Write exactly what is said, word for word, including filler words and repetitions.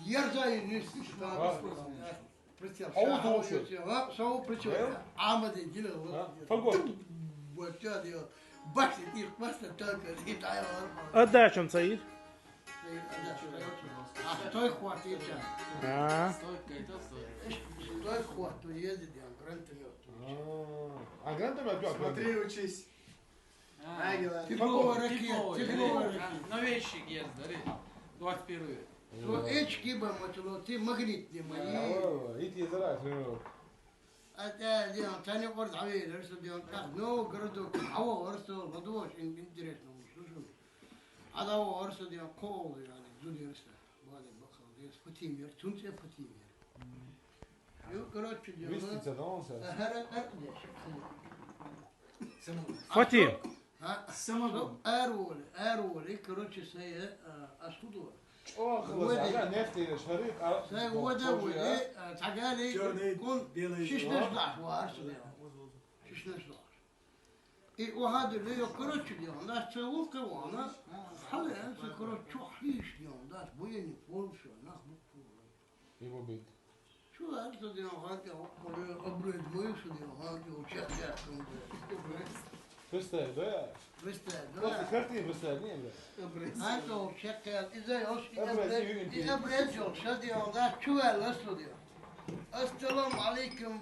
Ерзай нис. Прицел. Ау, шоу. Шоу прицел. Ау? Амади дила. Фагот. Вот чё делал. Башни их просто только и дай. Отдачам цаир. Той хватит. А. Той хватит, ездит, я гранатомёт. А гранатомёт. Смотри, учись. А, Ангела. Типа, типа, типа, новейший герз, да, двадцать первый век. То эчки ба матуло, ты магнитный мани. Ити зарак, ну. А те, диан, тани орд авелер, что диан, так, ну, городок, а вот, что, ладош, интересно, слушай. А да, вот, что диан, кол, я, дудерста. Бали, бакал, дес, Фатимер, тунце Фатимер. Ю, короче, диан. Вистица, да, он сэр? Ага, ага, ага. Фатим. А? Самогон. Со ар воли, ар воли, короче, сая, а, асхудова. Ох, вода. Нефть или шарит, а, сая вода, вода, а, тагали, чёрный, кун, белый, шишнеш даш, варсу, да. Шишнеш даш. И вахади ле, короче, диан, да, це улка вана. Хали, а, це, короче, чё хиш, диан, да, боя не полшо, нах бу. Его бит. Чувак, что ты, ага, ты, обрыв мой, что ты, ага, ты, участие, что ты, обрыв. Представь, да? Представь, да? Просто картину представь, не, бля. Обрыв. А то, участие, и за, и обрыв, и обрыв, что ты, ага, чувак, что ты. Ассаламу алейкум.